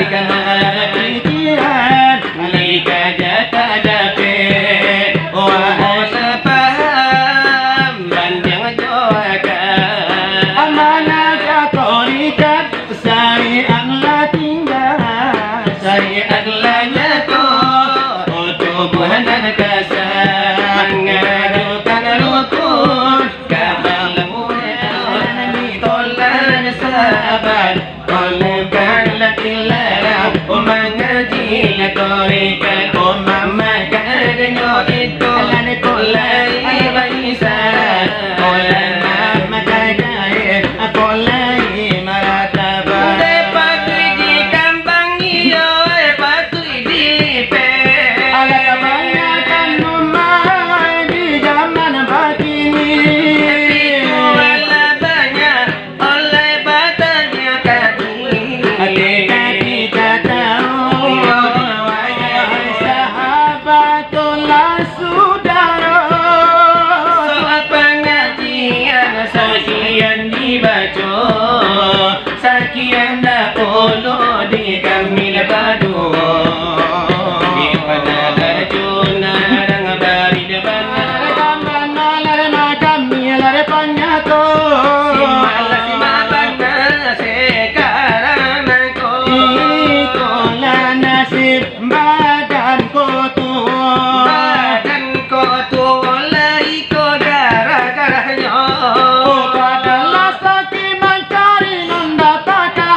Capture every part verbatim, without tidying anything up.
Pikiran, lika jata dapek, wahai sapaham, bandiang jo akal. Amanah ka tarikat, syariat lah tingga, syariat lah nyato, tubuah nan kasa, mangajukan rukun, ka baluan, tolan sabat. Oleh bala dilarang, oh, mangaji lah tarekat, oh, mamakai nyo itu, lai baisarat, oh, lai mamakai kain, oh, lai maratabat. Dek patuik di kambang iyo, eh, patuik di lipek. Alah kabanyakan rumah di zaman bakini. Tapi tu alah banyak Oleh batanya kaji. Ati kati ka tahu, wahai sahabat, tulah sudaro. Soal pangajian, sakian dibaco, sakian dahulu di kami baduo. Di padang Arjuna, rang bari Simak lah, simak bana sekarang ko. Ikolah nasib badan ko tu. Badan ko tu, lah iko gara-garanyo. Oh, badan lah sakik mancari nan datang ka.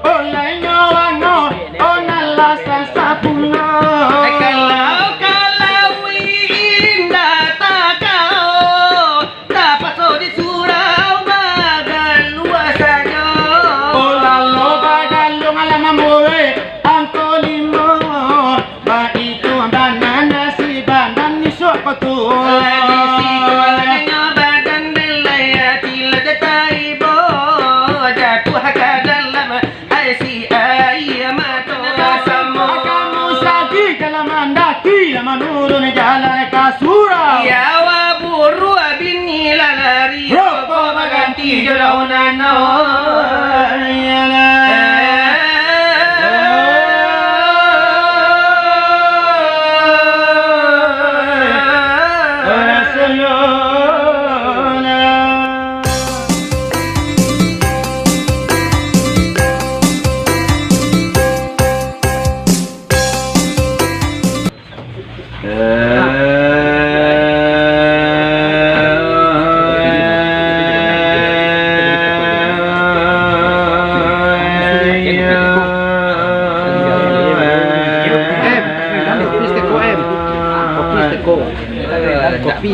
Oleh nyo ano, oh, nan lah sasapulo. Kalau, kalau indak takao, tapaso di surau bagalua sajo. Oh, lalo bagaluang alam mambuek angko limo. Baitu bana nasib badan isuak ko tu. Lah di situ lah nyo badan delai ati lah jataibo. Jatuah ka dalam ai si ai mato samo. Kamu sagi dalam mandaki lah manurun jalan ka surau. Ya wa buru bini lah lari. Rokok baganti jo daun nano. Kopi.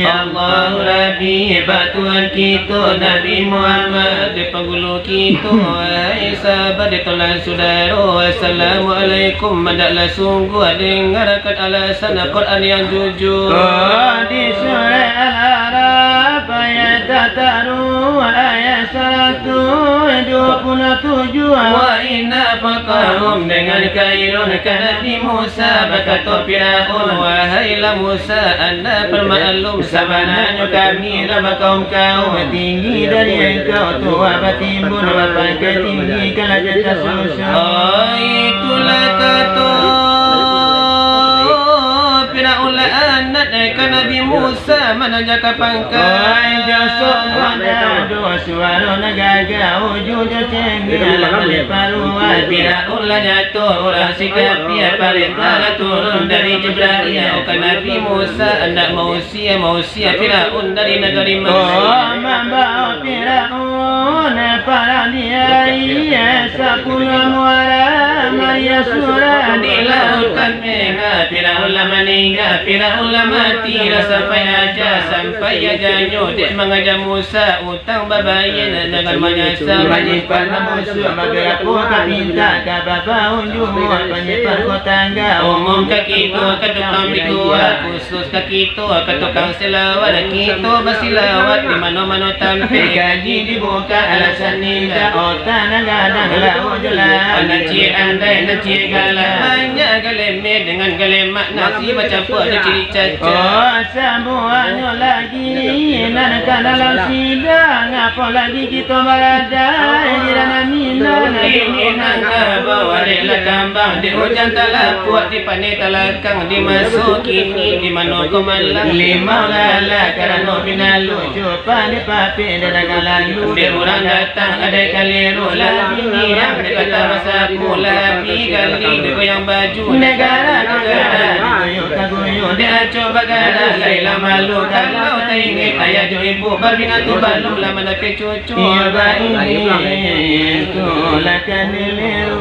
Allahu Rabbi, bak Tuhan kito Nabi Muhammad, dek panggulu kito, wahai sahabat, dek tulan sudaro, assalamualaikum. Andaklah sungguah, dengarakan alasan Al-Quran yang jujur. Oh, di surah Al-Araf ayat tataruih, ayat saratuih duo puluah tujuah. Wa inna faqahum, dengan kailun ka Nabi Musa, bakato Firaun, "Wahai lah Musa, anda parmaklum, sabananyo kami lah bakaum-kaum, tinggi dari engkau, tuah batimbun, bapangka tinggi, kalaja tasusun." Oh, itulah kato Firaun laknat ka Nabi Musa, mananjaka pangka. Oi, josok pada do suaro nan gagah, uju jo cengeng, lah malimpah ruah. Firaun lah nyato urang sikapi, parentah lah turun dari Jibrail, ka Nabi Musa, andak mausia, mausia Firaun dari nagari Mesir. Oh, mambaok Firaun parang di aia, sapuluah muara, maiya surah di lautan merah. Firaun lah maningga, Firaun lah mati, lah sampai aja, sampai ajanyo dek mangaja Musa, utang babayia, jangan manyasa. Manyimpan musuah babarapo ka pinta, ka babaun juo, panyimpan kok tangga. Umum ka kito, ka tukang bikua, khusus ka kito, ka tukang silawat, kito basilawat di mano-mano tampek. Kaji dibuka alasan indak, otak nan gadang lah ujulan. Nan ciek andai, nan ciek galak, banyak galemeh dengan galemak, nasi bacampua jo cili cacak. Oh, sambuangnyo lagi nan ka dalam sidang, apo lagi kito baradai di ranah Minang. Kini nan ka bawareklah kambang, di ujan talapuak, di paneh talakang, di maso kini, di mano ko malang. Limau lalah karano binalu, cupak dipapik dek dagang lalu. Dek urang datang adaik kaliru, lah biniang dek kata basapu, lah bi gali dek goyang baju. Dek garak ka garak, dek guyuk ka guyuk, dek acok bagarak, lai lah malu. Kalau taingek ayah jo ibu, babinatu balun lah mandapek cucu. Iyo, baik, itulah kan diliru.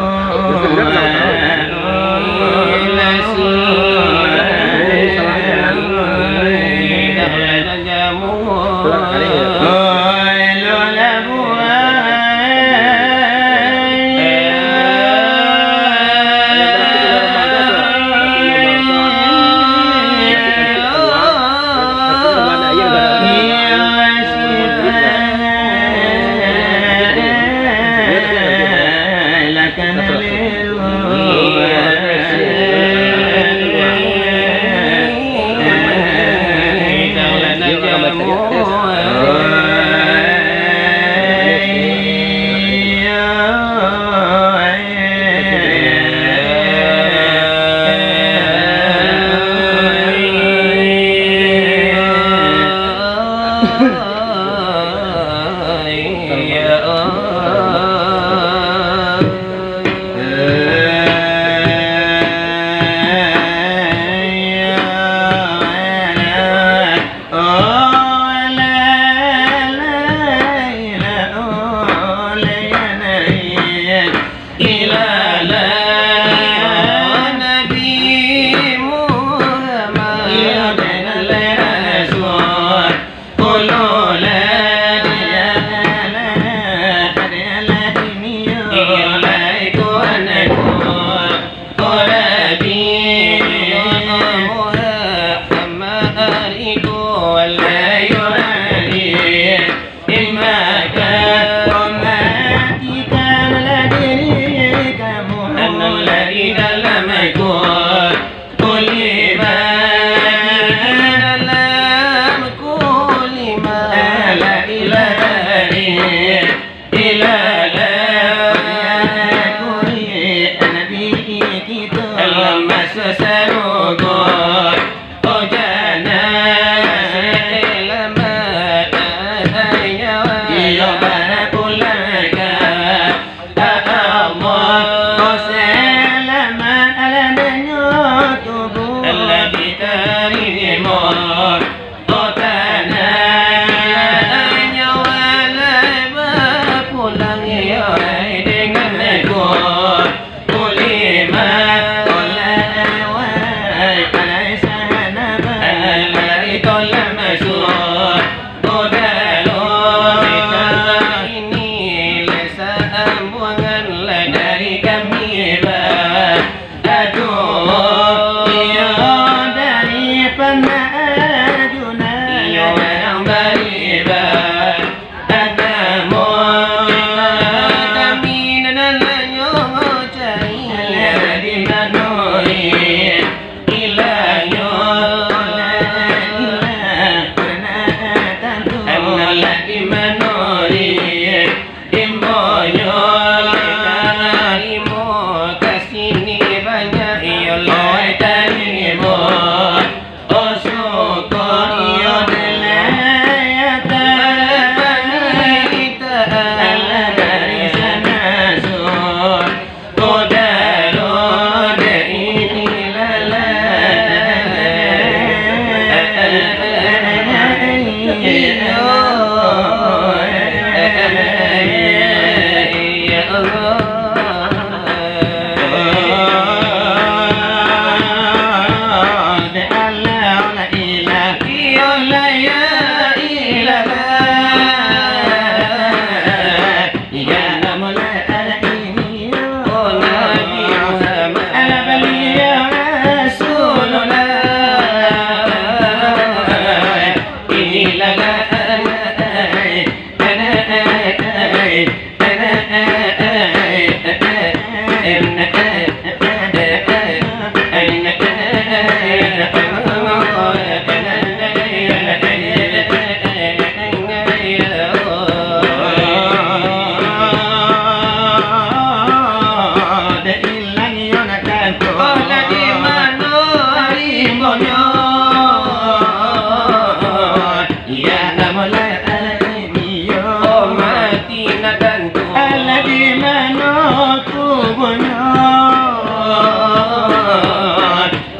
Iya, namonlah anak ini, yo. Oh, mati nak tantu. Alah di mano kubuhnyo?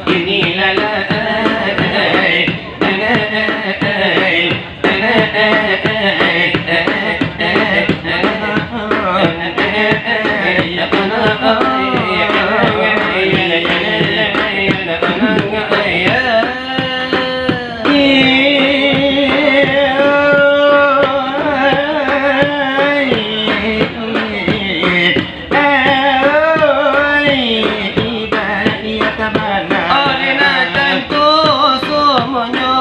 Inilah lah, eh, eh, eh, eh, eh. Oi, ibarat iyo tabana. Oi, nak tantu sumonyo.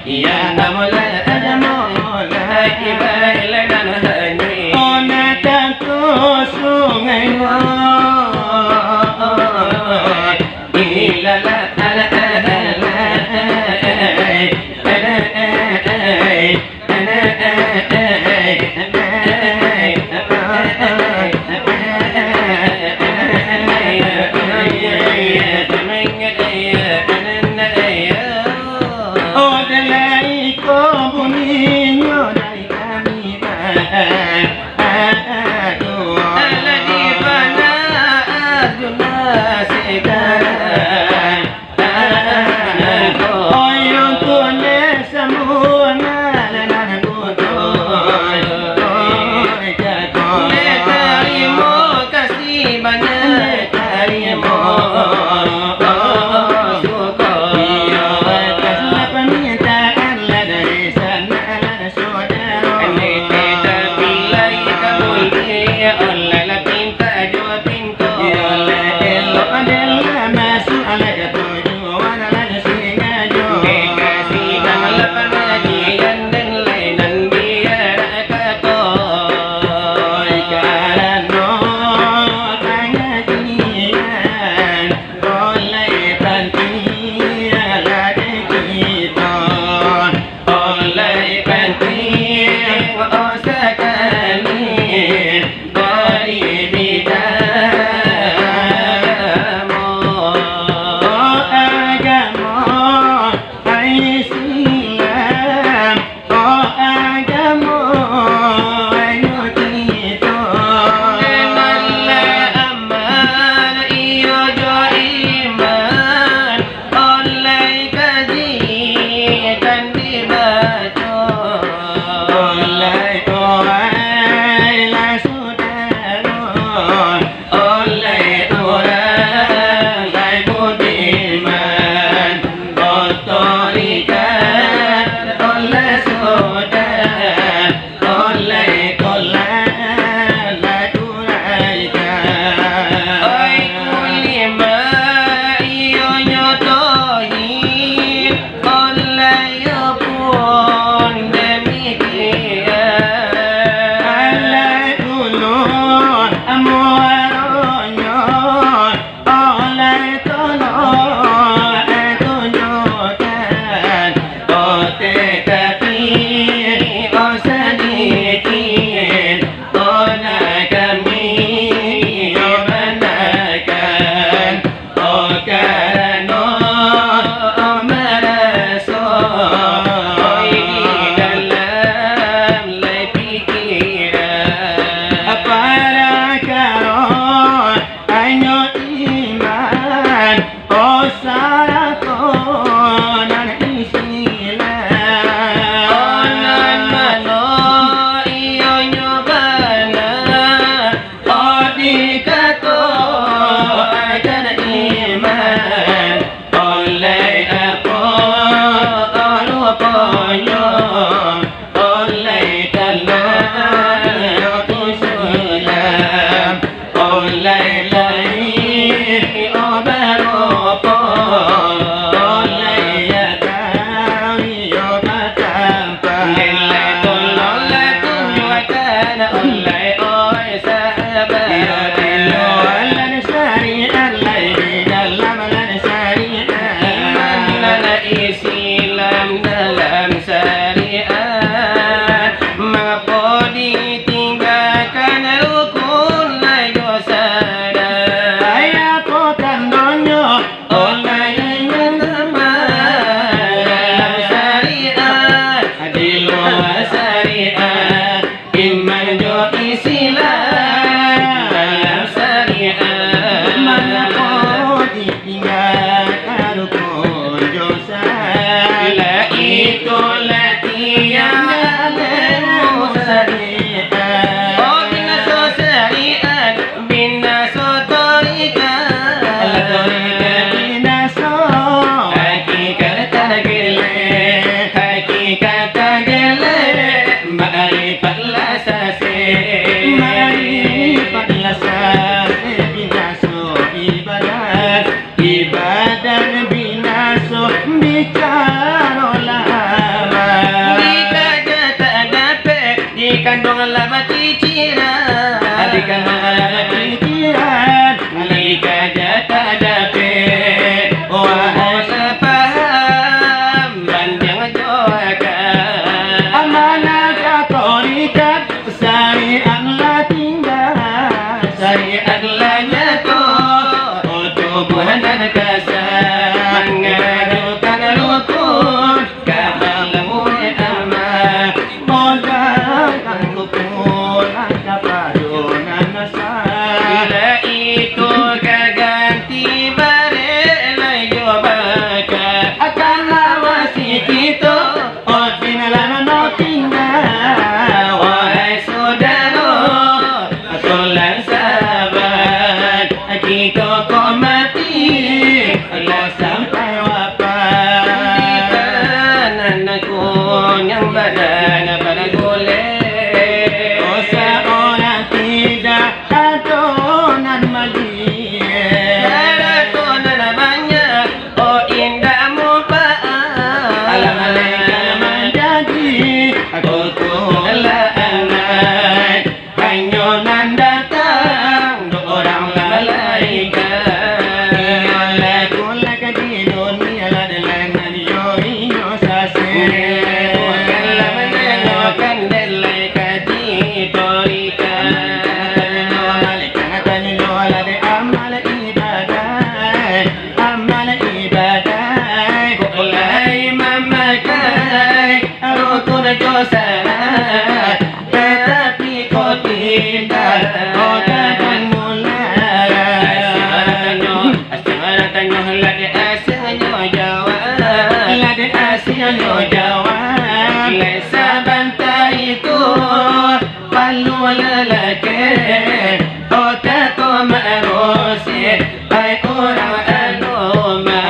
Iya, namonlah, namonlah. Ibarat ilenan hani. Oh, nak tantu sungai. Ilalah, ala, ala, ala. Oh, dari ko buninyo dari kami, Pak. Aduh. Alah di mana Arjuna sekarang? Tapi Iman jo Islam dalam syariat. Mangko ditinggakan rukun jo syarat? Lah itulah tiang dalam syariat. Oh, binaso syariat, binaso tarikat. Alah tarikat binaso, hakikat tagelek, hakikat tagelek, makrifat lah sasek. Makrifat lah sasek, binaso ibadat, ibadat binaso, bicaro lah amal. Dikaja tak dapek, dikanduang lah baciciran. Dikanduang lah baciciran, dikaja tak dapek. Wahai sapaham, bandiang jo akal. Amanah ka tarikat, syariat lah tingga, syariat lah nyato, oh tubuah nan kasa, mangajukan rukun, ka balangguek amal, modal kan rukun, angka pado nan asa. Bila itu ka ganti barek lai jo baka, akan awasi kito. Odin lah no tingga, wahai sudaro, tolong sabar, kito ko mati, lah sampai wafat. Di tanah nan kunyang badan baragulek. Oh, saurang tidak ado nan maliek. Harato nan banyak, oh, indak mupaat. Alah malaikat manjanji, kukuh lah anak. Hanyo nan datang, dua urang lah malaikat. Iyo lah, kulah ka di dunia lah, dan lain nan iyo, iyo sasek. Bukanlah mandangakan, dan lai kaji tarikat. Amal ibadah, amal ibadah, kok lai mamakai rukun jo syarat, tatapi kok indak, kok gadang mulai. Asing tanyo lah dek asing nyo jawab, lah dek asing nyo jawab. Lai sabanta itu, palu lalaki, kota ko marosi, ai urang aloma.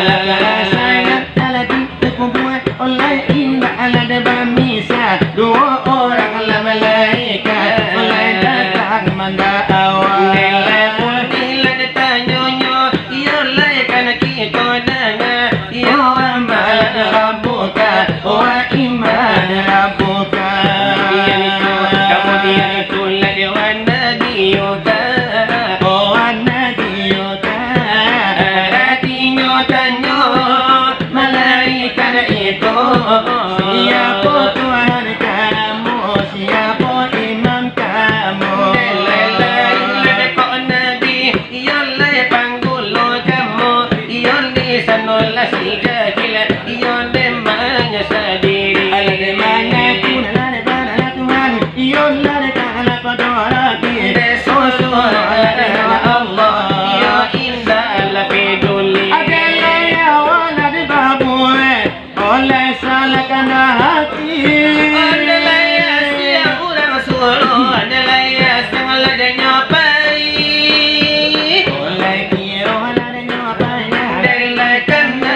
Sangat alah dihukum buat, oleh indak alah dek bamisa. Duo urang lah malaikat, oleh datang mandakwa. Nilai pun nilai ditanyonyo, iyo lai kan kito danga, iyo amal rabbuka, wa iman rabbuka. Kemudian itu, kemudian itu lah dewan nabi Yuda. Oh, nabi Yuda. Aratinyo tanyo malaikat itu, siapo Tuhan kamu, siapo imam kamu? Dek lai lah dek kok nabi, iyo lai panggulo kamu, iyo di sano lah si jahil, iyo dek manyasadiri. Alah dek mangaku, alah dek bana lah Tuhan, iyo lah dek ka alah pado rabi. Dek susu alah dek Allah, iyo indak lah peduli. Alah lai awak lah dek babuek, oleh salah kana hati. Alah lai asia urang suruh, alah lai asia lah dek nyo pai. Oleh kiro lah dek nyo pai. Dek lai kana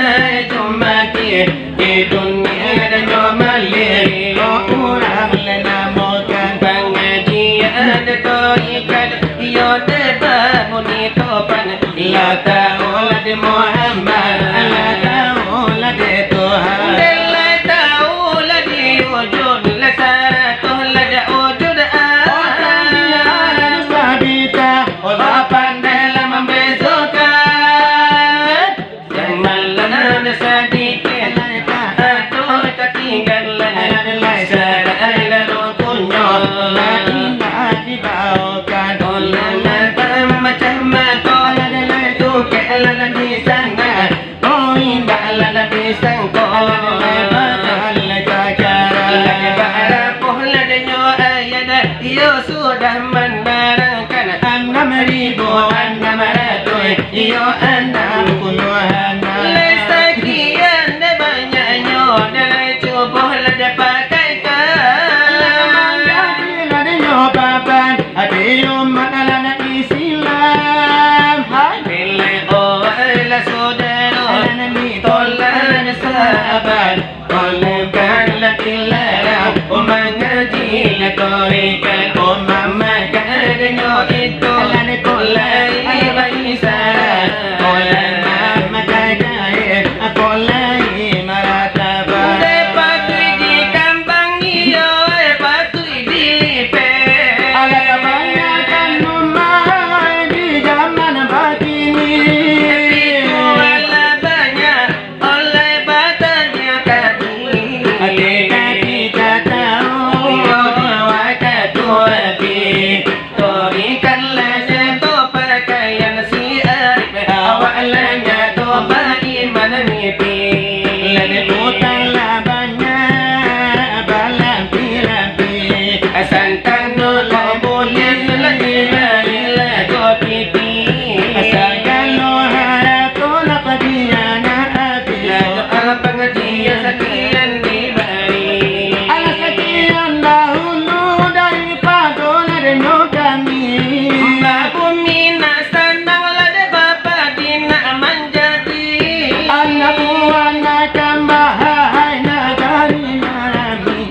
jo mati. Di dunia danyo maliek, urang le namokan. Pangajian tarikat, iyo dek babuni topan. Lah tahu lah dek Muhammad, lah tahu lah dek Tuhan. Dek lai tahu lah di ujung, lah saratuih lah dek ujung. Oh, tangdiak lah dek sabita, oh, lah pandai lah mambesokan. Samalam sadikit, atau tatinggalan, salah rukunnyo, lah indak dibaokan. Ulama pamacah mato, tukek lah di sana, oh, indak lah disangko. Lah dibarapoh lah di Iyo sudah mandarangkan anam ribu anam ratuih, iyo anam puluah anam. Lai sakian dek banyaknyo, dek lai cuboh lah dipakaikan. Lah manjadi lah dinyo papan, ati umat anak Islam. Hai, bilai awak lah sudaro, tolak sabar. Oleh bala dilarang, oh, mangaji lah tarekat, oh, mamakai dinyo itu, lai baisarat, oh, lai mamakai kain, oh, lai marataban. Dek patuik dikambangi, yo, eh, patuik dilipek. Alah kabanyakan rumah di zaman bakini. Tapi tu alah banyak Oleh batanya tadi, ati tadi ka tahu, wakatu habih. Torikanlah sato pakaian si Arif, awak lah nyato baiman nipi. Lah utang lah banyak, balampi-lampi. Santano lah buliah, lah dibari lah kopi. Sagalo harato lah padiana abih. Lah doa pangajian sakian dibari. Alah sakian dahulu daripado lah deno kami. Babumi nak sanang lah dek bapadi nak manjadi. Anak buah nak tambah hai nagari marami.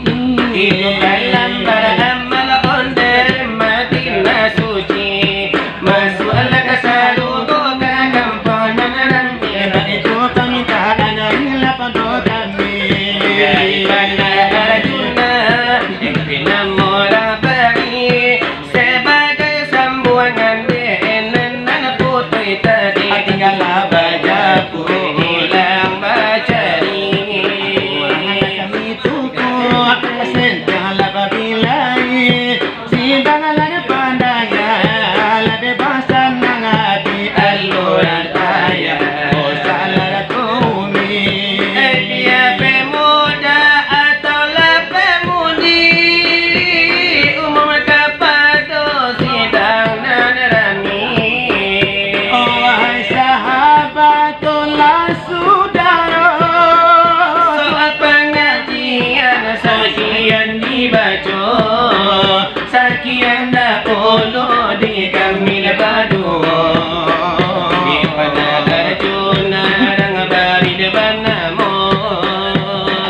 Idup dalam baramal ondeh Madinah suci. Masuaklah ka sarugo ka kampuang nan rami. Itu pamintaan dari lapang doa kami. Dari banda Arjuna, yang pinamo rabari, sabagai sambuangan dek nan putuih tadi. Tinggallah bajaku, ilang bacari. Kami tuku, sentanglah babilai. Sidang lah dipandang, lah dibasanang di aluran ayah, oh salah kaum. Eh, biar pemuda atau lah pemudi, umum kapado sidang nan rami. Oh, wahai sahabat, Tolah sudaro. Soal pangajian sakian dibaco, sakian dahulu di kami lah baduo. Di panah Arjuna rang bari banamo.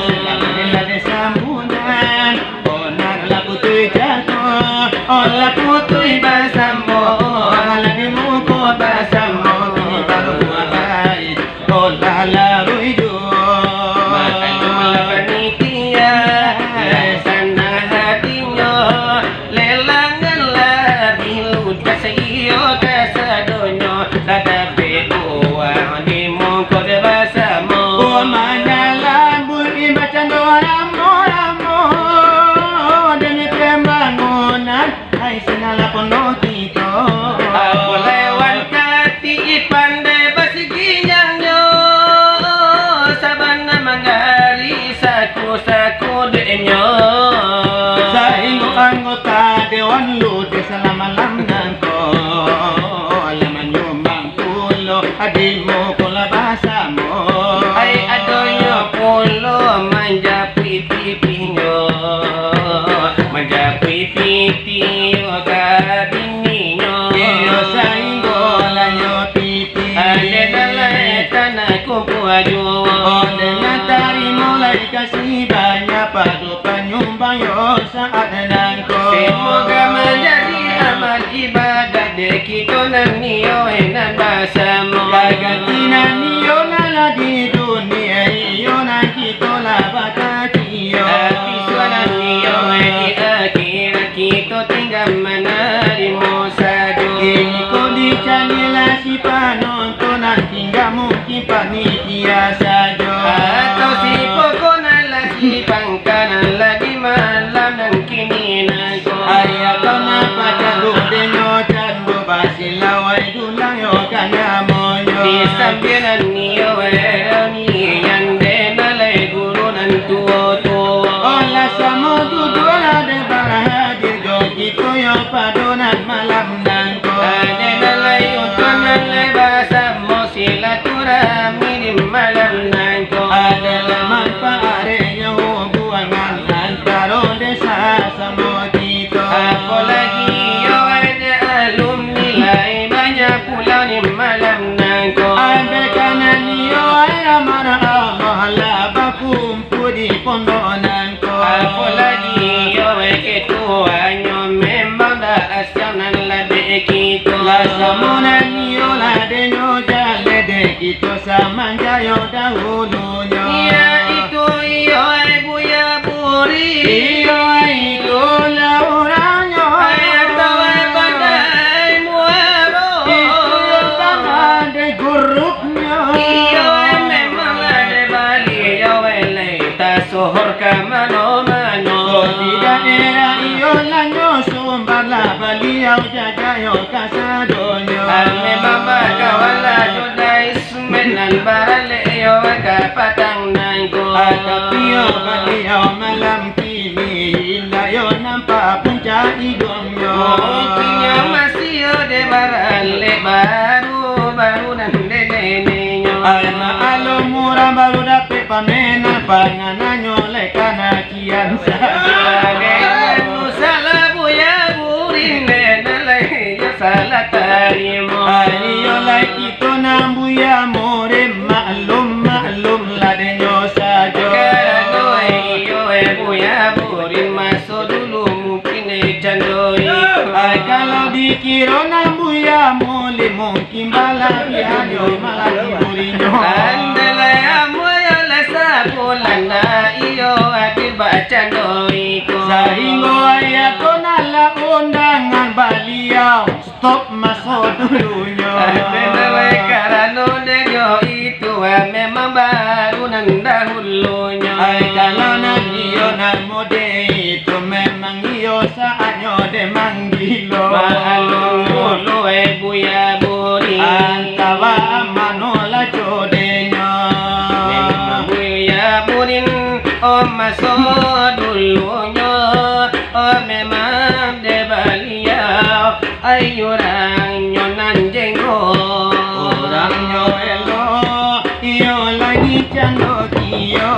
Selamat disambutan. Onan lah putuih jago, olah putuih basamo, olah di muko basamo, di baruah ai, olah laruih juo. Maklumlah panitia, lai sanang hatinyo, lelangan lah biludah saiyo kasadonyo, lah dapek uang di muko basamo. Umanya lah buih bacando ramo-ramo, demi pambangunan, ai sinan lah pono kito. Apo lewat kati pandai basiginyangnyo, sabana manggari saku-saku deknyo. Sainggo anggota dewan ludes lah malam nangko, lah manyumbang pulo, di muko lah basamo. Ai adonyo pulo manjapuik pipihnyo, manjapuik pitih ka bininyo. Iyo sainggo lah nyo pitih. Aleh nan lai tanah kumpua juo. Ondeh nan tarimo lai kasih banyak pado panyumbang yo saat nangko. Semoga manjadi amal ibadat dek kito nan iyo nan basamo. Ka ganti nan iyo nan lah di dunia, iyo nan kito lah bakaji iyo. Tapi sualan iyo di akhirat kito tingga manarimo sajo. Kini ko dicalilah si panonton nan tingga mungkin panitia sajo. Atau si pokok nan lah si pangka nan lah di malam nan kini nangko. Ayah kau napa cando denyo cando basilawai dulang yo ka namonyo. Di sambilan iyo eroni yang denalai guru nan tuo-tuo. Olah samo duduak lah dek barahadir jo kito. Pado nan malam nangko. Ado nan lai untuang nan lai basamo silaturahmi di malam nangko. Ado nan mampaarek nyo hubuangan antaro desa samo kito. Apolagi iyo ado alumni lai banyak pulo di malam nangko. Andai kanan iyo ai amarah Allah lah bakumpua di pondok nangko. Apolagi iyo ketuanyo memang dah asiang nan lah dek kito. Lah samo nan iyo lah denyo jaleh dek kito samanjak yo dahulunyo. Yaitu iyo Buya Buri. Iyo itulah urangnyo. Ayah tawai pandai muaro. Itu yo tangan dek guruknyo. Iyo memang lah dek baliau lai tasohor ka mano-mano. Kok di daerah iyo lah nyo sumbar lah baliau jagayo kasadonyo. Ame mama kawan lah jodai sumen nan baralek iyo ka patang nangko. Tapi iyo baliau malam kini indak yo nampak puncak iduangnyo. Mungkin nyo masih yo dek baralek baru-baru nan dek neneknyo. Ai maklum urang baru dapek pamenan pangananyo lai kana kian sa. Dek anu salah Buya Buri nan lai salah tarimo. Ai iyo lai kito nan Buya Murin maklum-maklum lah denyo sajo. Karano iyo Buya Buri maso dulu mungkin eh cando iko. Ai kalau dikiro nan Buya Murin mungkin balabiahnyo malah diburinyo. Andai lai amuah yo lah sabulan dah iyo adil bacando iko. Sahinggo ayah ko nan lah undangan baliau stop maso dulunyo. Andai lai karano denyo itu memang baru nan dahulunyo. Ai kalau nan iyo nan mode itu memang iyo saatnyo dek manggilo. Maklum dulu eh Buya Buri. Antawaa mano lah jodenyo. Memang Buya Burin, oh maso dulunyo, oh memang dek baliau, ai urangnyo nan jenggo. Urangnyo elok, iyo lagi cando kio,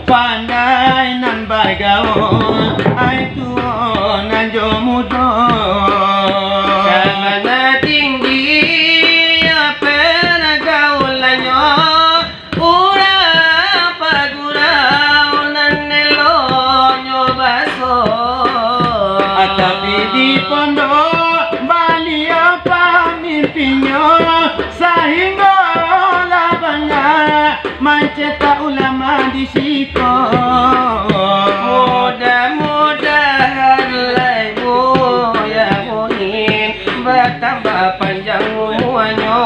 pandai nan bagaul, ai tuo nan jo mudo. Sabana tinggi pergaulannyo, urang pagurau nan eloknyo baso. Tapi di pondok baliau pamimpinnyo, sahinggo lah banyak mancetak ulama di siko. Mudah-mudahan lai Buya Murin batambah panjang umuanyo.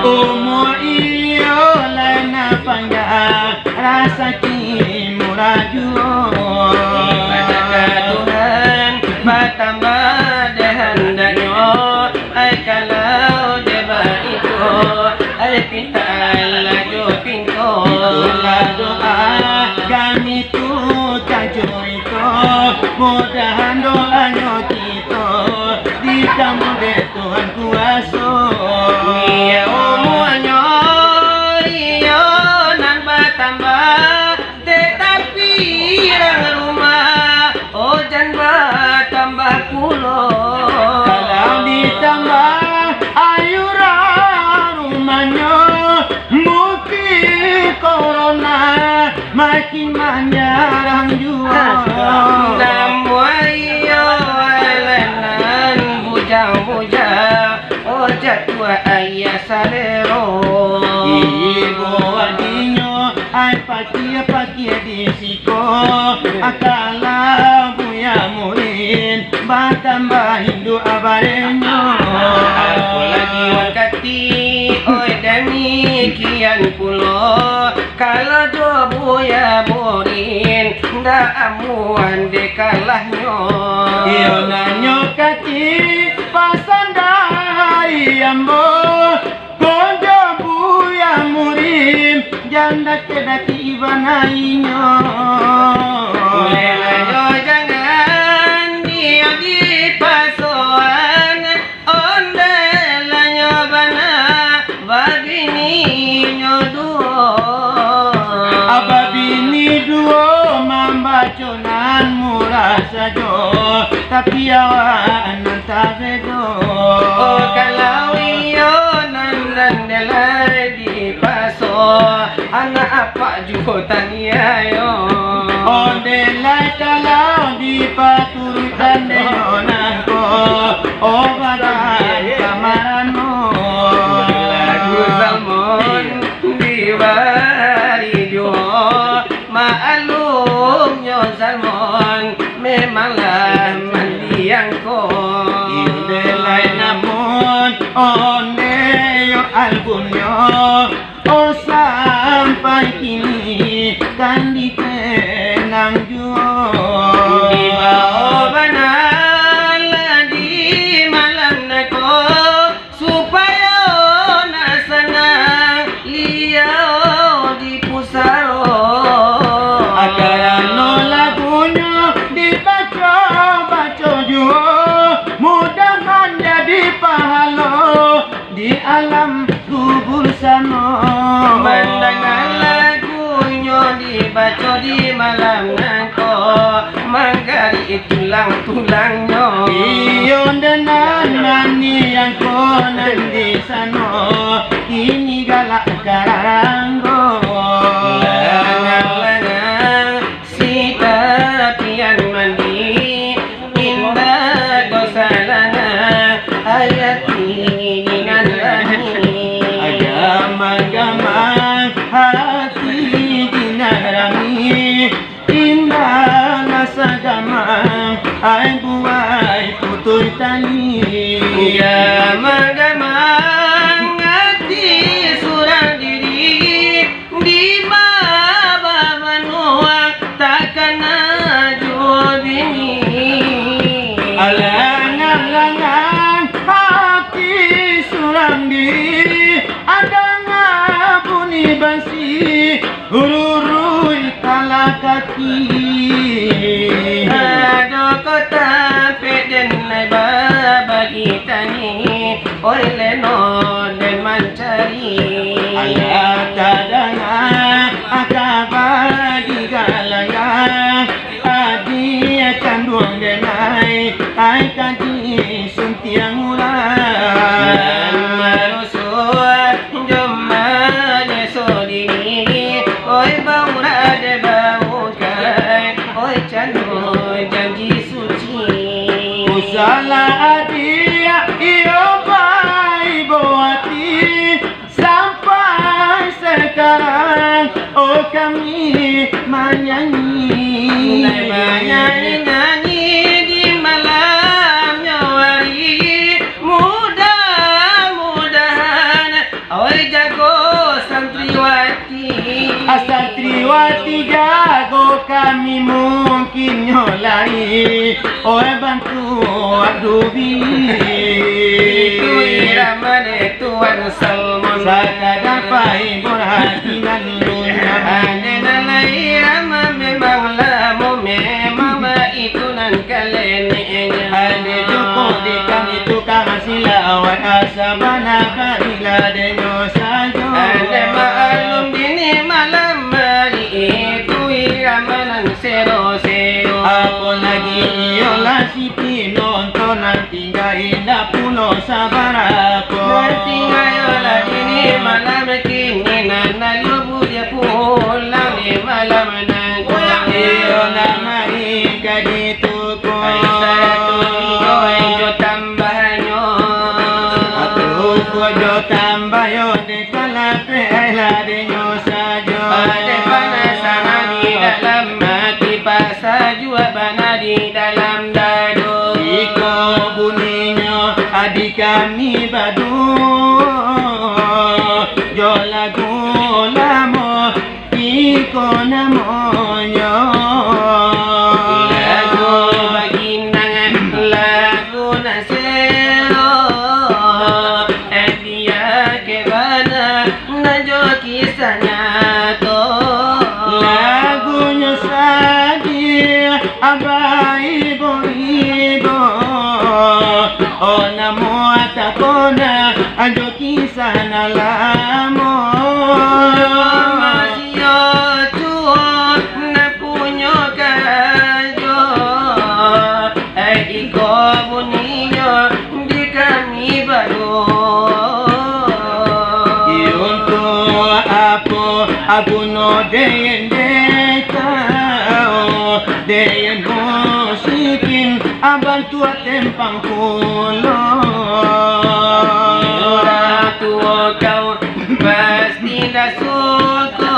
Umua iyo lai nan panjang, rasaki murah juo. Ibadah ka Tuhan batambah dek handaknyo. Ai kalau dek baitu, ai pinta lah jo pinto. Itulah doa kami tu tajo iko, mudahan doanyo kito dikabul dek Tuhan kuaso. Iyo umuanyo iyo nan batambah, tatapi rang rumah, oh, jan batambah pulo. Kalau ditambah ayuran rumahnyo, mungkin korona makin manyarang juo. Namuah iyo alai nan bujang-bujang, oh, jatuah ayah salero. Ibo adinyo ai pakia-pakia di siko, akalah Buya Murin batambah induak barenyo. Apolagi wakati, oi, damikian pulo, kalau jo Buya Murin, ndak amuah dek kalahnyo. Iyo nanyo kaki pasan dari ambo, Konjo Buya Murin, jan dakek-dakek ibanainyo. Ulehlah yo jangan dio di pas Tapi awak nan tabedo. Oh, kalau iyo nan, nan den lai dipaso, anak apak juo taniayo. Onde lai kalau dipaturuikan dek nyo nangko, oh, badan kamarano. Lagu Salmon dibari juo. Maklumnyo Salmon memanglah mandiang ko. Indak lai namun onde yo albumnyo, oh, sampai kini kan dikenang juo. Dibao bana lah di malam nangko, supayo nak sanang liau di pusaro. Karano lagunyo dibaco-baco juo, mudahan jadi pahalo di alam kubur sano. Mandanga lagunyo dibaco di malam nangko, manggarik tulang-tulangnyo. Iyo, ndenan nani angko nan di sano, kini galak kararanggo. Langang-langang si tapian mandi, indak dosa langang, ati nan rami. Gamang-gamang hati di nan rami, indak lah sagamang ai buai putuih tali. Gamang-gamang ati surang diri, di bawah banua takana juo bini. Alangang-langang hati surang diri, adanga bunyi basi, ururui talakaki. Ado kota peden lai babagi tani, oi leno den mancari. Alah tadanga kaba di galanga, adi kanduang den ai, ai ka disuntiang ulang. Nan marusuah jo manyeso diri, oi baurade baukai, oi cando janji suci. Usalah adiak iyo baibo ati, sampai sakarang, oh, kami manyanyi. Manyanyi-nyanyi di malamnyo ari, mudah-mudahan, oi jago santriwati. Ah, santriwati jago kami mungkinnyo lari, oi bantuak dubi. Itu irama dek Tuan Salmon. Sakadar pahibur hati nan lunyah. Ade nan lai irama memang lamo, memang baitu nan kaleneknyo. Ade juo di kami tukang silawat, asa bana barilah denyo sajo. Ade maklum dini malam ari, itu irama nan sero-sero. Apo lagi iyolah si pinonton nan tingga indak pulo sabarapo. Nan tingga iyolah dini malam kini, nan lalu buliah pulang di malam nangko. Iyo nan mari ka ditu- Ai sarato iko jo tambahnyo. Atuku jo tambahnyo, dek kalapeh ai lah denyo sajo. Dek panasana di dalam ati, pasa juo bana di dalam dado. Iko buninyo, adi kami baduo, jo lagu lamo, iko namonyo. Lagu baginang, lagu nan sero, eh, dia ke bana, nan jo kisah nyato. Lagunyo sadih, abah ibo-ibo, oh, namo takona, jo kisah nan lamo. Masih yo tuo nan punyo karajo, ai Iko buninyo di kami baru. Untuak apo guno den dek kau, den musikin, bantuak tempang pulo. Urang tuo kau pasti lah suko,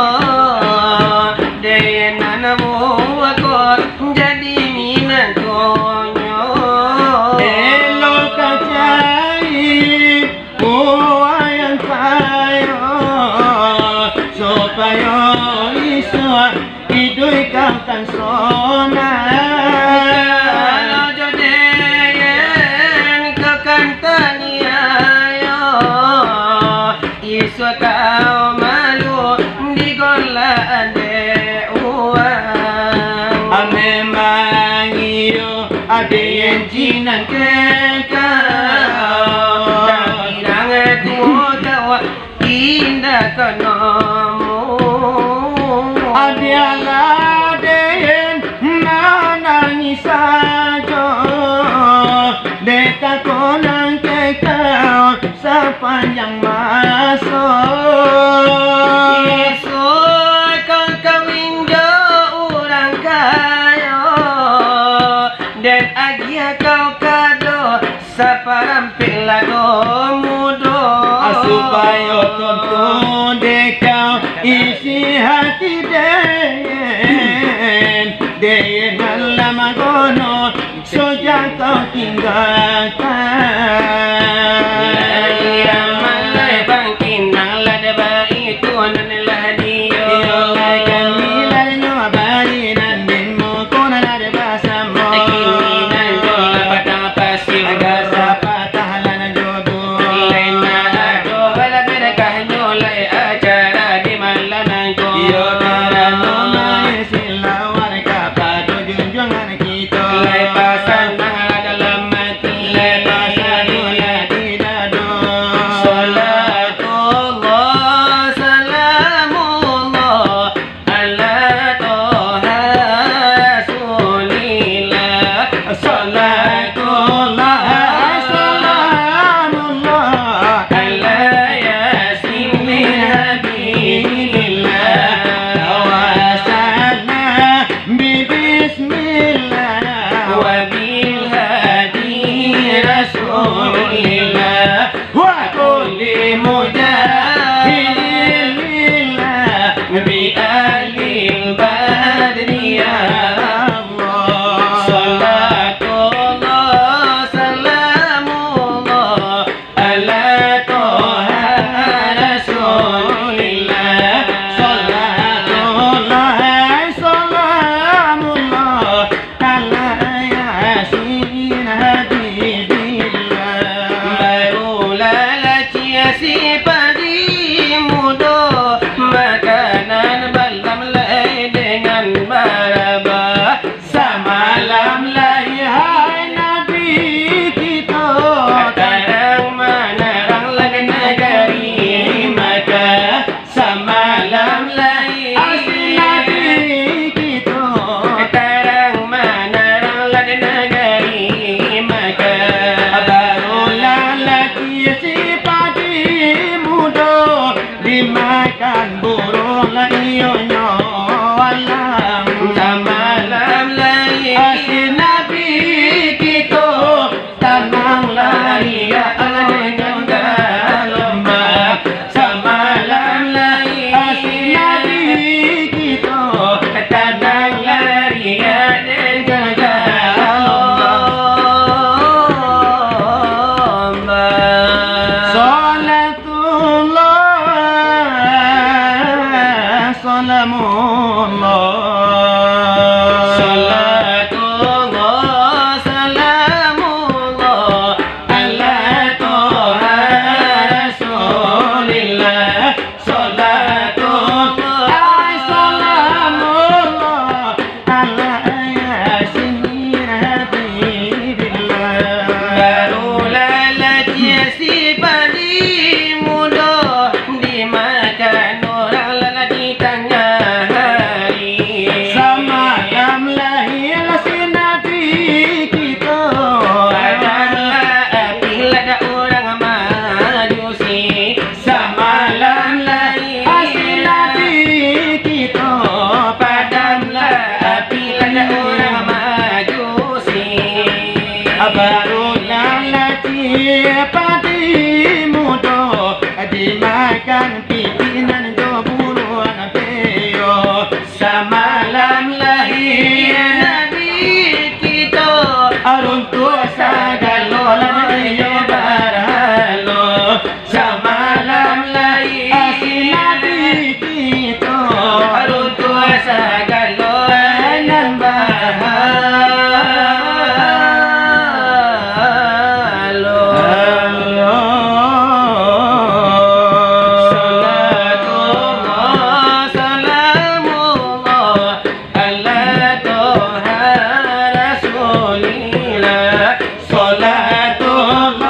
dek nan muko jadi minantunyo. Elok ka cari wayang payo, supayo isuak iduik kau kan sonang. Kalau jo den kau kan taniayo, isuak kau malu digolak dek urang. Memang iyo, aden jinan kekal, tapi urang tuo kau indak kanomu. Bialah den manangih sajo, dek tako nan kekal sapanjang maso. Isuak kau kawin jo urang kayo, den agiah kau kado saparampek lado mudo. Supayo tontu dek kau isi hati den, den nan lah magono sojak kau tinggakan. Lai amalai bangkinang lah dek baitu nan lah dio. Iyo, lai kami lah nyo bari nan den muko nan lah dek basamo. Kini nan jo lah patang pasir. Agak sapatah lah nan jo tu. Lai nan ado lah berkahnyo lai acara di malam nangko. Iyo, karano maisi lawar kapado junjuangan kito. Lai pasan nan lah dalam ati. Lai pasan nan lah di dado. Salatullah, salamullah, ala Toha Rasulillah. Salatullah, salamullah, ala Yasin Habibillah. Wa salam bi bismillah, wa bil hadi Rasulillah. Wa kulli mujahidin lillah bi ahlil badri ya Allah. Salatullah, salamullah, ala Toha Rasulillah. Salatullah, salamullah, ala Yasin Habibillah. Baru nan lah cipati mudo, dimakan pitinan jo buruang beo. Samalam lahia Nabi kito, runtuah sagalo lah iyo barhalo. Samalam lahia Nabi kito, runtuah sagalo nan barhalo. Salatullah, salamullah, ala Toha Rasulillah. Salatullah,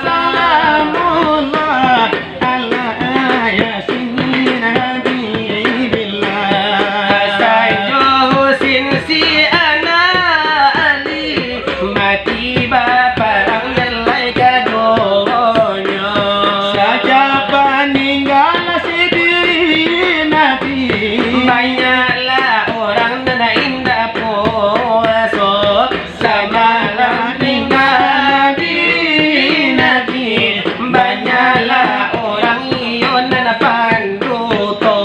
salamullah, ala Yasin Habibillah. Sajo Husin si anak Ali, mati baparang nan lai kadonyo. Sajak paninggal si diri Nabi, banyaklah urang nan indak puaso. Samalam ninggal diri Nabi, banyaklah urang iyo nan panduto.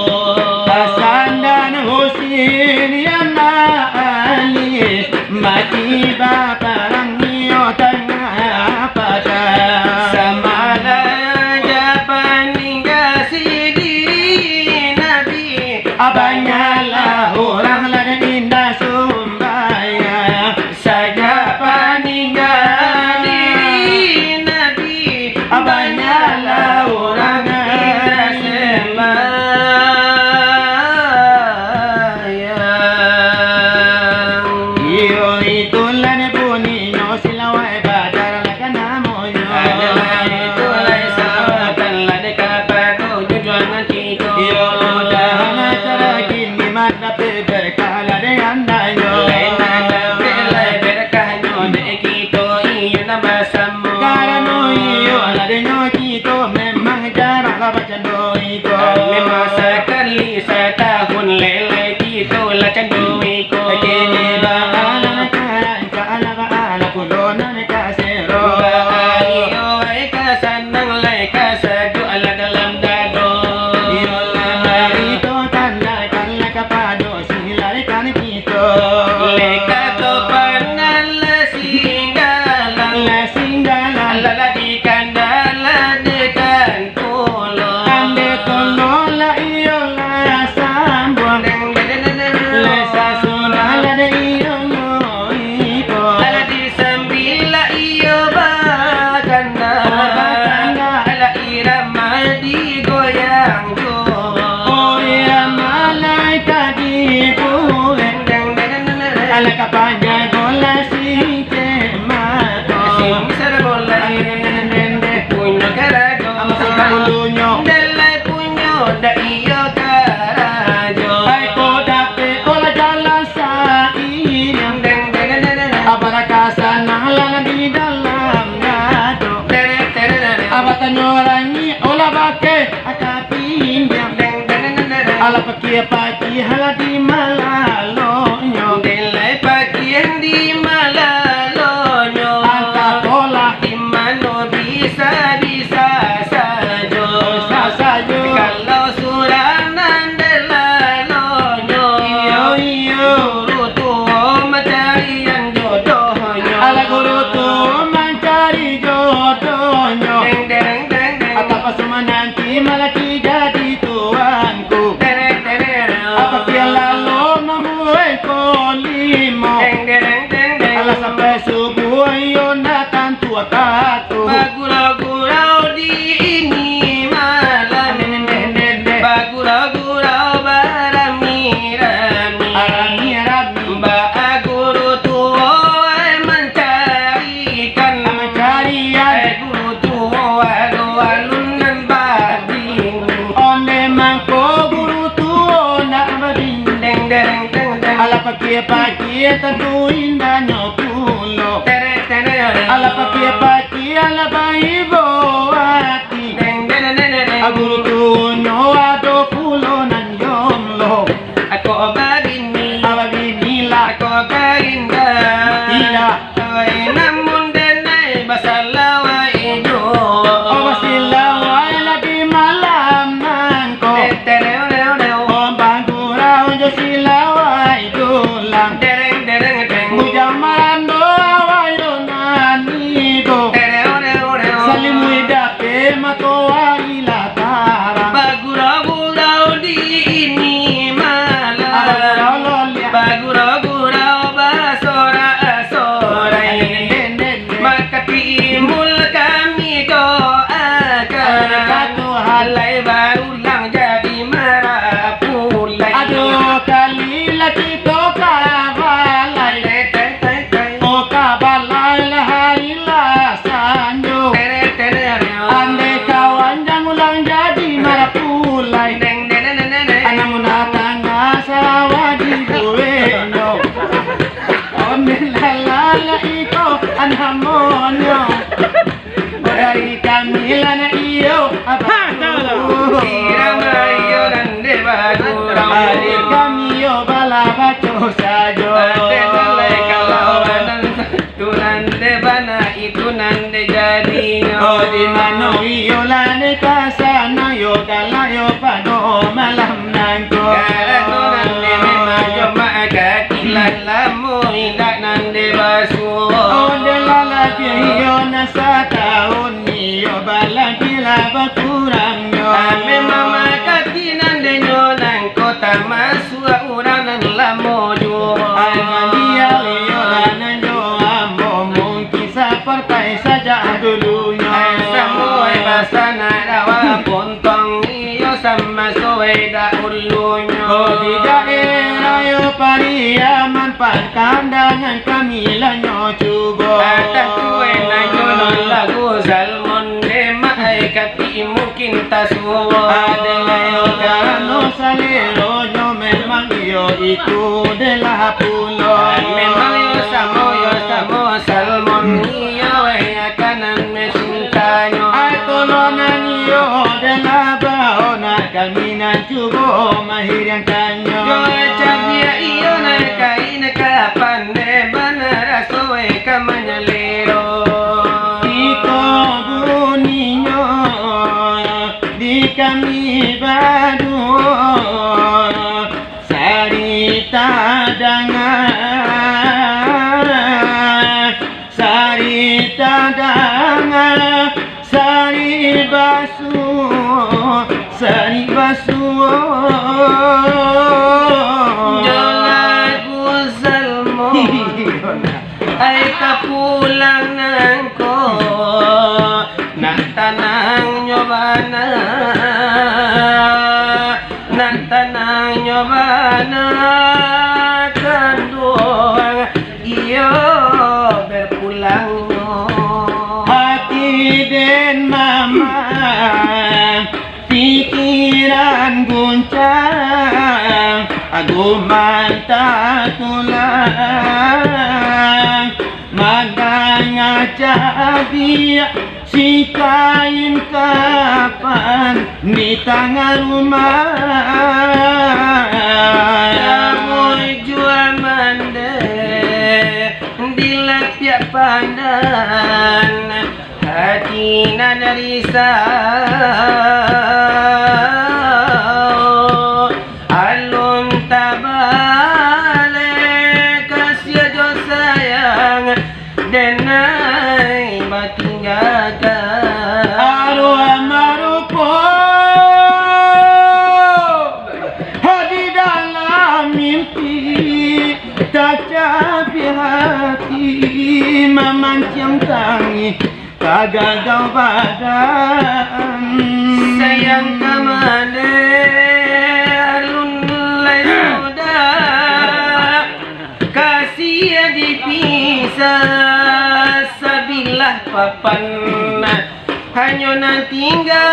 Hasan dan Husin, anak Ali, mati baparang iyo tangah padang. Samalam sajak paninggal si diri Nabi, banyaklah urang nan indak sumbayang. Sajak paninggal diri Nabi, banyaklah urang indak sumbayang. Iyo itulah buninyo, silawat badar lah ka namonyo. Adalah itulah sawatan lah dek kapado jujuangan kito. Iyo, mudahan acara kini mandapek berkah lah dek andaknyo. Lai mandapek lai berkahnyo dek kito iyo nan basamo. Karano iyo lah denyo kito memang jarang lah bacando iko. Memang sakali satahun lai kito lah cando iko. Kini baalah ka rancak lah baalah pulo nan ka sero. Baa iyo ai ka sanang lai ka sajuak lah dalam dado. Iyolah barito tando kan lah kapado silarikan kito. Lai ka topan nan lah singgalang. Lah singgalang. Lah lah di kandalan dekan Ande tolong lah iyo lah sambuang. Lah sasudah lah dek iyo nyo iko. Lah disambil lah iyo bakanda. Bakanda. Lah irama digoyang jo. Oh, irama lai ka dibuek. Alah ka panjang bola singkek mato. Sing bisa bola. Punyo karajo. Alah sing ulunyo. Ndak lai punyo, ndak iyo karajo. Ai ko dapek olah jalan sainyo. Deng, deng, deng, deng, deng. Abaraka sanang lah di dalam dado. Deng, deng, deng, deng, deng. Abatanyo rangi olah bakeh aka pinjam. Deng, deng, deng, deng, deng. Alah pakia pakia lah di malalonyo. Deng lai pakia di malalonyo. Antah olah di mano bisa-bisa sajo. Bisa sajo. Kalau surang nan dek lalonyo. Iyo, iyo. Guru tuo mancarian jodohnyo. Alah guru tuo mancari jodohnyo. Deng, deng, deng, deng. Atau pas mananti malaki jadi tuanku. Deng, deng, deng, deng. Apa kia lalo mambuek kolimo. Deng, deng, deng, deng, deng. Alah sampai subuh iyo ndak tantu wakatu. Bagurau-gurau di ini malam. Deng, deng, deng, deng. Bagurau-gurau barami-rami. Barami-rami. Baa guru tuo ai mancarikan. Mancarian. Ai guru tuo ado alun nan babini. Onde mangko guru tuo nak babini. Deng, deng, deng, deng. Alah pakia-pakia tantu indahnyo pulo. Tere, tere, tere. Alah pakia-pakia lah baibo ati. Deng, deng, deng, deng, deng. A guru tuo nyo ado pulo nan jomblo. Ako babini. Babini lah. Ako barinda. Iyo. Awai nan Namonyo dari kami lah nak iyo. Ha, tahu lah. Irama iyo nan dek bagurau. Dari kami iyo bala baco sajo. Ade balai kalau nan satu nan dek bana itu nan dek jadinyo. Oh, di mano iyo lah dek kasana yo galak yo pado malam nangko. Karano nan dek memang yo mak kaki lah lamo indak nan dek basuo. Oh, dek lah labiah iyo nan satahun iyo balabiah lah bakurangnyo. Ame mama kaki nan denyo nangko tamasuak urang nan lamo juo. Ai, mandiang iyo lah nan jo ambo mungkin sapartai sajak dulunyo. Ai, samo ai basanak dawa pontong iyo samaso ai dahulunyo. Oh, di daerah yo Pariaman, Pakandangan kami lah nyo cubo. Atah tuai nanyo non lagu Salmon, demak ai kati mungkin tasuo. Adalah yo karano saleronyo memang iyo itu delah pulo. Memang yo samo, yo samo Salmon, iyo weh akanan me cintanyo. Ai tolonan iyo delah baonak kami nan cubo mahiriangkannyo. Yo cabiak iyo nan kain kapan dek bana raso weh ka manyalero. Iko buninyo di kami baduo, sarita danga, sarita danga, sari basuo, sari basuo. Jo lagu Salmo. Ai kapulang nangko, nak tanang nyo bana, nak tanang nyo bana, kanduang iyo berpulangnyo. Hati den mama pikiran guncang, agu mantah tulang, mandanga cabiak si kain kapan di tangah rumah. Damoi jua mandeh di lapiak pandan, hati nan risau. Alun tabaleh kasiah jo sayang, denai batinggakan. Aruah marupo di dalam mimpi, tacabiak hati mamanciang tangih. Tagagau badan. Sayang ka mande alun lai sudah, kasiah dipisah sabilah papan, hanyo nan tingga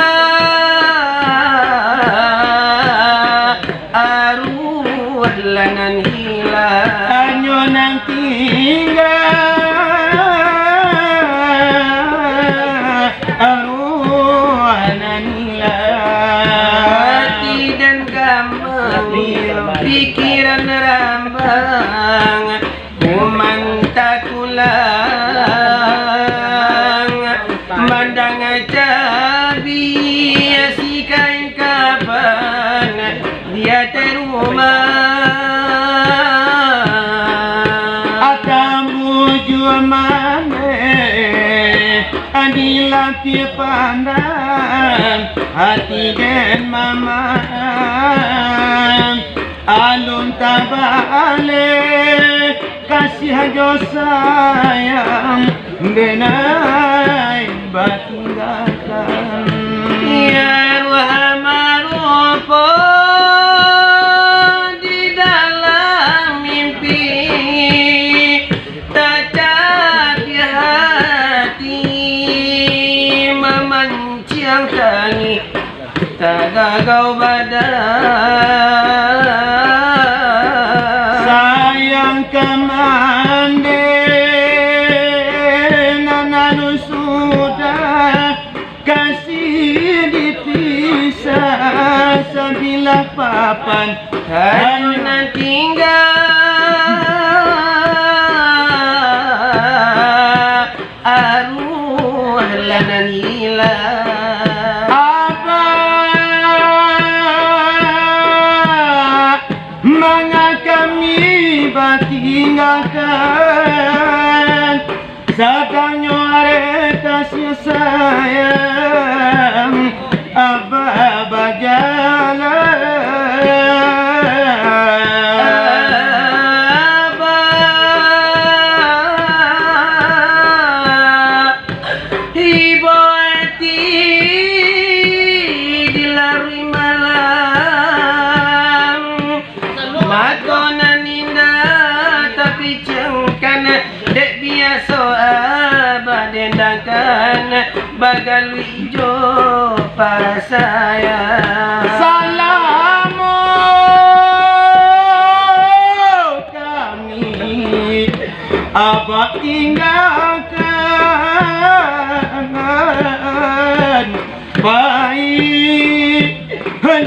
aruah lah nan hilang. Hanyo nan tingga aruah nan hilang. Hati den gamang, pikiran rambang, mantah tulang, mandanga cabiak si kain kapan di ateh rumah. Atau bujua maneh di lapiak pandan, hati den mamang. Alun tabaleh kasiah jo sayang, denai batinggakan. Aruah marupo di dalam mimpi, tacabiak hati mamanciang tangih. Tagagau badan. Sayang ka mande papan, hanyo nan tingga aruah lah nan ilang. Abah, manga kami batinggakan, sadangnyo arek kasih sayang Abah bajalan. Abah ibo ati dilarui malam. Mato nan indak tapicangkan, dek biaso Abah dendangkan, bagaluik jo pasayang. Salamo kami Abah tinggakan, pai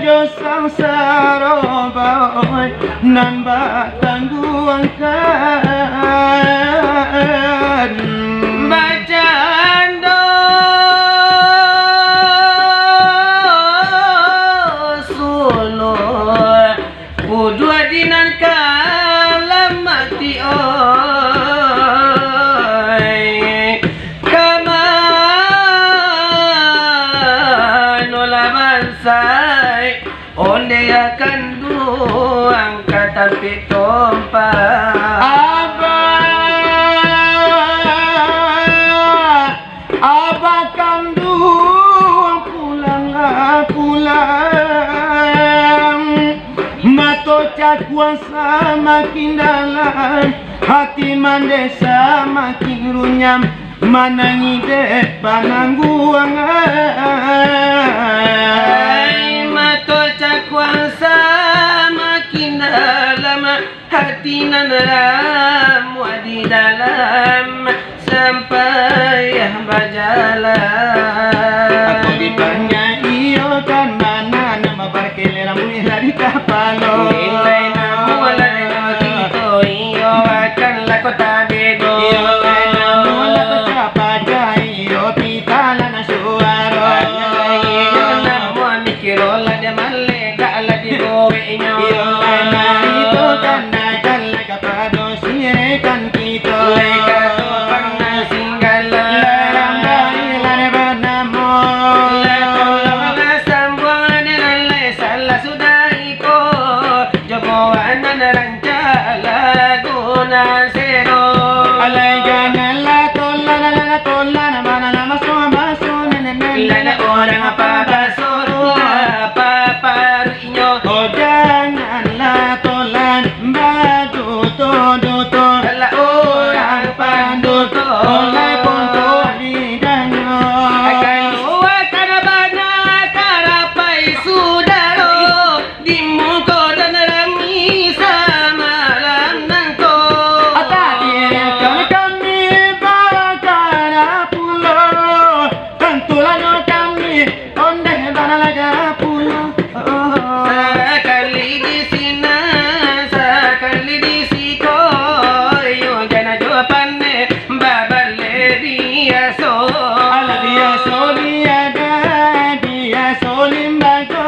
jo sangsaro baoi nan batangguangkan. Bacando suluh Uduak di nan ka lamati, oi. Ka mano lah bansai, ondeh akan duang ka tampek tompa. Abah, Abah kanduang pulang, pulang. Mato cakuang samakin dalam, hati mandeh samakin runyam, manangih dek panangguangan. Ai, mato cakuang samakin dalam, hati nan ramuah di dalam, sampai bajalan. Aku dipanjang iyo kan bana, nama barkele rambuik lah di kapalo. Nilai namu lah dengan kito, iyo akan lah kota bedo. Iyo kan namu lah kota pajai, iyo pita lah nan suaro. Iyo namu mikiro lah dia malek, dak lah dibueknyo. Iyo kan itu kan dak lah kapado sirekan kito. Lai kato panah singgala. Larang bayi lah banamo. Lah tolonglah sambuang dek nan lai salah sudah iko. Jogoan nan rancak lagu nan sero. Alai janganlah tolan, alah tolan, mana nama so baso, nenek, nenek. Lah urang apa baso, apa paruiknyo. Oh, janganlah tolan baduto-duto. Lah urang panduto, lah punto lidahnyo. Kaluakan bana karapai sudaro, di muko dan rami samalam nangko. Atak dirikan kami bakana pulo, tantulah kami ondeh bana lagara pulo. Sakali di sinan, sakali di siko, iyo jana jo pandai, babaleh biaso. Alah biaso biadan, biaso limbago.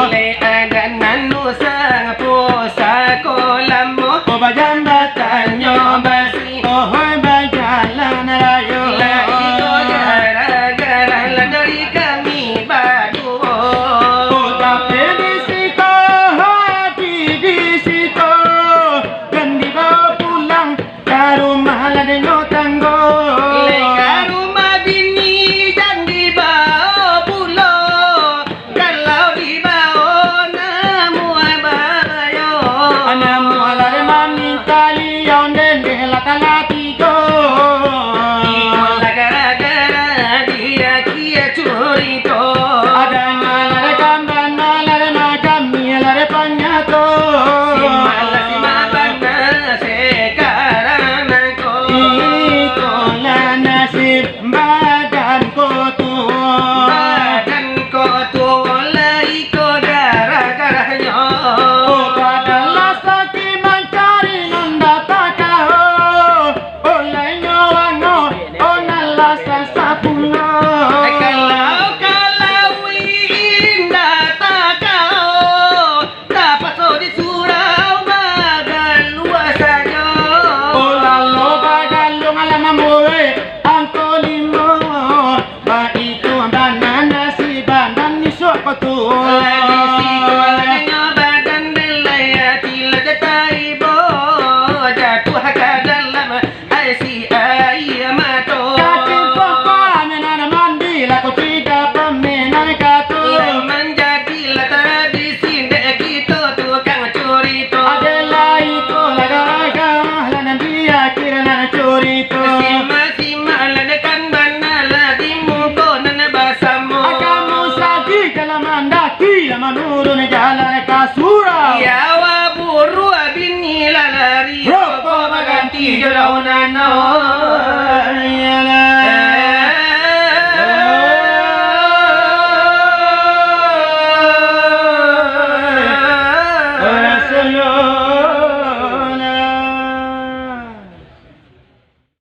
Lai adan nan usang pusako lamo. Oh, bajambatannyo basi. Ohoi, bajalan rayo. Lah iko gara-gara lah dari kami baduo. Oh, tapi di siko, hati di siko, kan dibawa pulang ka rumah lah denyo tanggo. Lai ka rumah bini jan dibawa pulo. Kalau dibawa namuah babayo. Namuah lah dek maminta liau, dendeh lah talah tigo. Iko lah gara-gara dia kia curito. Adan lah dek kamban, lah dek makam, lah dek panyato. Simak lah simak bana sekarang nangko. Iko lah nasib. Badan ko tuo. Badan ko tuo, lah iko gara-gara Lah di situ lah denyo badan, lah ati lah taibo, jatuah ka dalam aia mato. Kacil papa minan mandi, lah kucida paminan kato. Lah manjadilah tradisi dek kito tukang curito. Adelah iko lah gara-gara lah nan di akhir nan curito. Simak-simak lah dekan bana lah di muko nan basamo. Kamu sadi jalan mandaki, lah manurun jalan ka surau. Ya wa buru bini lah lari. Rokok baganti jo daun anau.